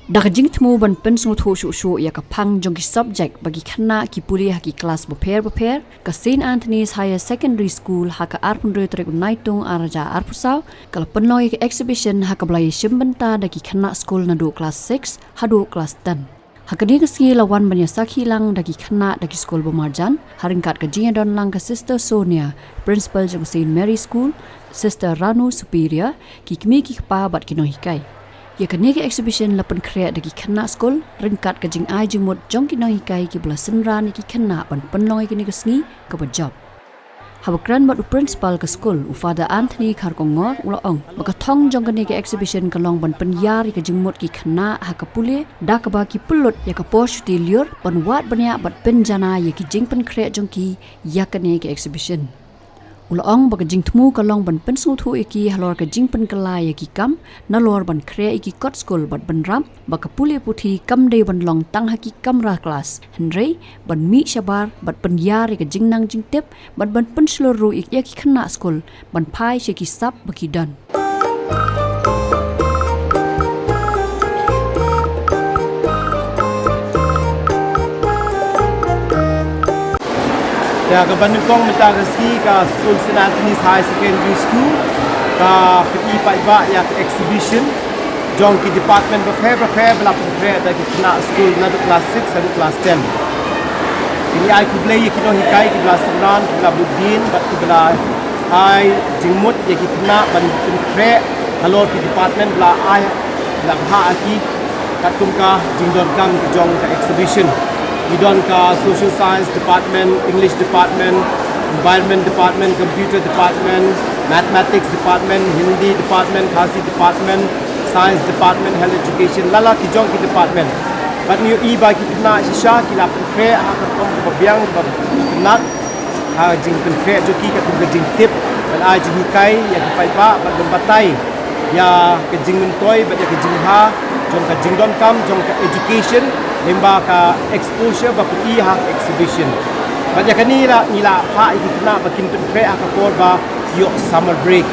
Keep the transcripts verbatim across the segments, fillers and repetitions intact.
Da ka jingthmu ban pynsngewthuh shuh shuh ïa ka phang jong ki subject ba ki khynnah ki pule ha ki klas bapher bapher, ka Saint Anthony's Higher Secondary School ha ka arphew hynriew tarik u Naitung arhajar arphew saw ka la pynlong ïa ka exhibition ha kaba la ïashim bynta da ki khynnah skul naduh klas six haduh klas ten. Ha kane ka sngi la wan ban ïasakhi lang da ki khynnah da ki skul ba marjan, ha ryngkat ka jingïadon lang ka Sister Sonia, Principal jong ka Saint Mary School, Sister Ranu, Superior, ki kmie ki kpa bad ki nonghikai. Ïa kane ka exhibition la pynkhreh da ki khynnah skul ryngkat ka jingai jingmut jong ki nonghikai kiba la synran ïa ki khynnah ban pynlong ïa kane ka sngi kaba jop. Haba kren bad u Principal ka skul, u Father Anthony Kharkongor, u la ong ba ka thong jong kane ka exhibition ka long ban pynïar ïa ka jingmut ki khynnah ha ka pule, da kaba ki pynlut ïa ka por shuti lyiur ban wad bniah bad pynjanai ïa ki jingpynkhreh jong ki ïa kane ka exhibition. U la ong ba ka jingthmu ka long ban pynsngewthuh ïa ki halor ka jingpynkylla ïa ki kam, nalor ban khreh ïa ki kot skul bad bynrap ba ka pule puthi kam dei ban long tang ha ki kamra klas, hynrei ban mih shabar bad pynïar ïa ka jingnang jingtip bad ban pynshlur ruh ïa ki khynnah skul ban phai sha ki sap ba ki don. Ïa ka ban nyngkong mynta ka sngi ka skul Saint Anthony's High Secondary School ka pyni paidbah ïa ka exhibition jong ki department bapher bapher ba la pynkhreh da ki khynnah skul naduh klas six haduh klas ten. Ngi ai khublei ïa ki nonghikai kiba la synran, kiba la bud dien bad kiba la ai jingmut ïa ki khynnah ban pynkhreh halor ki department ba la ai, ba la bha ha ki, katkum ka jingdonkam ka jong ka exhibition. Ki don ka Social Science Department, English Department, Environment Department, Computer Department, Mathematics Department, Hindi Department, Khasi Department, Science Department, Health Education, la la ki jong ki department. Bad ngi ïohi ba ki khynnah shisha ki la pynkhreh ha ka rukom kaba biang, kaba itynnad, ha jingpynkhreh jong ki katkum ka jingtip ban ai jinghikai ïa ki paidbah bad ban batai ïa ka jingmyntoi bad ïa ka jingbha jong ka jingdonkam jong ka education lyngba ka exposure ba pyni ha ka exhibition. Bad ïa kane la ngi la phah ïa ki khynnah ba kin pynkhreh ha ka por ba ïoh summer break.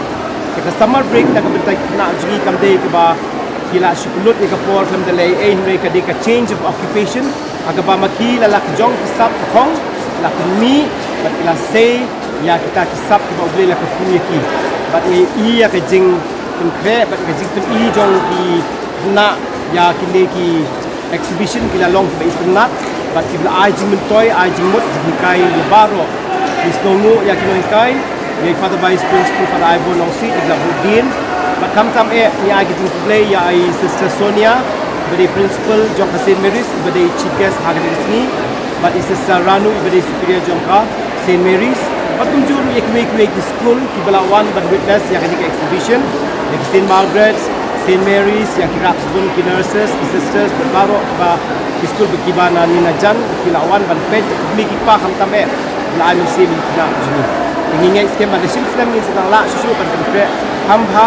Ïa ka summer break na ka bynta ki khynnah jong ngi kam dei kaba ki la shu pynlut ïa ka por khlem da leh ei, hynrei ka dei ka change of occupation ha kaba ma ki la la ka jong ki sap ka khong, la pynmih bad ki la sei ïa kita ki sap kiba U Blei la kyrkhu ïa ki. Bad ngi i ïa ka jingpynkhreh bad ka jingpyni jong ki khynnah ïa kine ki exhibition ki la long kiba itynnad bad kiba la ai jingmyntoi, ai jingmut, jinghikai ïa baroh. Ngi sngewnguh ïa ki nonghikai, ïa i Father Vice Principal, Father Aibon Nongsiej, kiba la bud dien. Bad khamtam eh ngi ai ki jingkhublei ïa i Sister Sonia iba dei Principal jong ka Saint Mary's, iba dei Chief Guest ha kane ka sngi, bad i Sister Ranu iba dei Superior jong ka Saint Mary's, bad kumjuh ruh ïa kiwei kiwei ki skul kiba la wan ban witness ïa kane ka exhibition, ïa ki Saint Margaret's, Saint Mary's, ïa ki rapsbun ki nurses, ki sisters, bad baroh kiba ki skul ba kiba na ni na jan ki la wan ban peit, ki kmie ki kpa khamtam eh, la ai mynsiem ïa ki khynnah jong ngi. Te ngi ngeit skhem ba da shim snem ngin sa nang lah shuh shuh ban pynkhreh kham bha,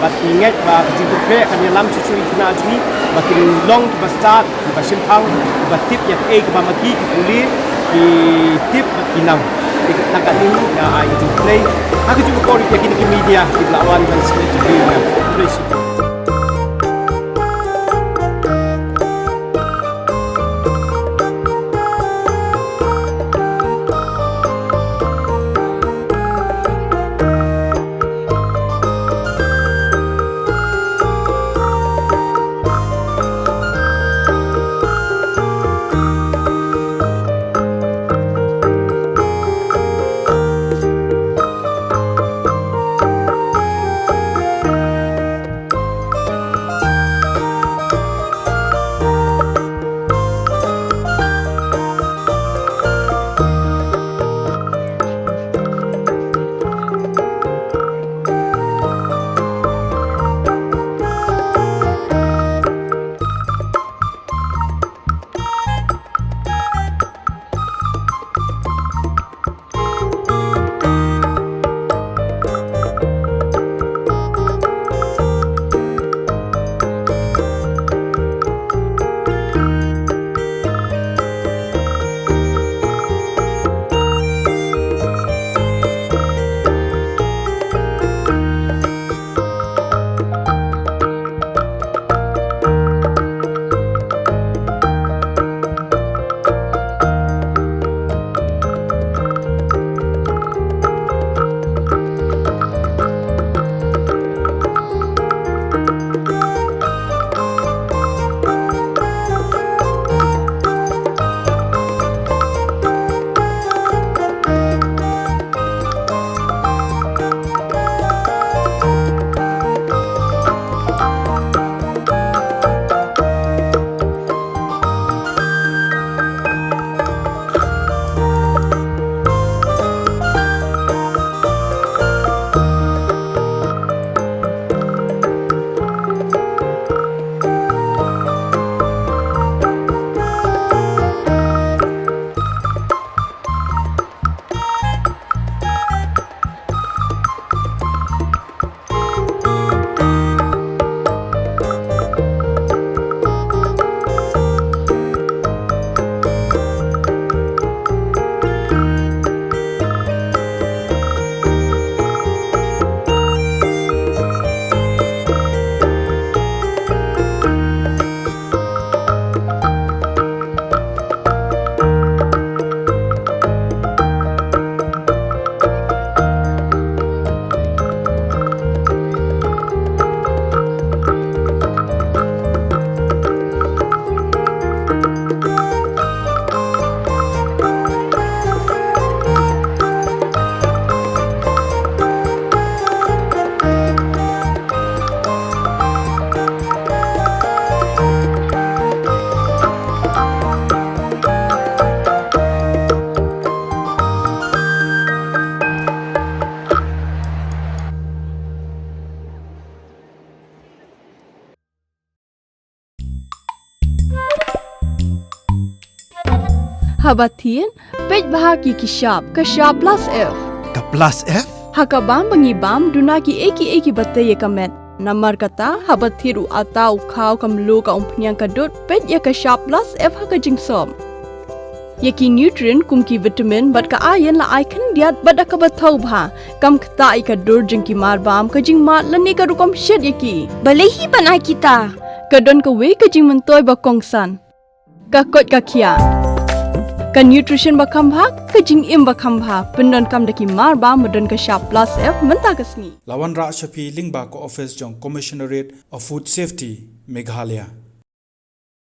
bad ngi ngeit ba ka jingpynkhreh kan ïalam shuh shuh ïa ki khynnah jong ngi ba kin long kiba stad, kiba shemphang, kiba tip ïa kaei kaba ma ki ki pule, ki tip bad ki nang. Te tang katne nga ai ka jingkhublei ha kajuh ka por ïa kine ki media kiba la wan ban shim interview ïa nga. Khublei shibun. Haba thied, peit bha ïa ki shap, ka shap plus F. Ka plus F? Ha ka bam ba ngi bam, duna kiei kiei kiba tei ïa ka met. Namar kata, haba thied u atta, u khaw, ka mluh, ka umphniang, ka dud, peit ïa ka shap plus F ha ka jingsop. Ïa ki nutrient kum ki vitamin bad ka iron la ai khyndiat bad da kaba thaw bha. Kam ktah ïa ka dur jong ki marbam, ka jingmad lane ka rukom shet ïa ki. Balei hi ban ai kita? Ka don kawei ka jingmyntoi ba kongsan. Ka koit ka khiah. Ka nutrition ba kham bha, ka jingim ba kham bha. Pyndonkam da ki marbam ba don ka shap plus F mynta ka sngi. La wanrah sha phi lyngba ka office jong Commissionerate of Food Safety, Meghalaya.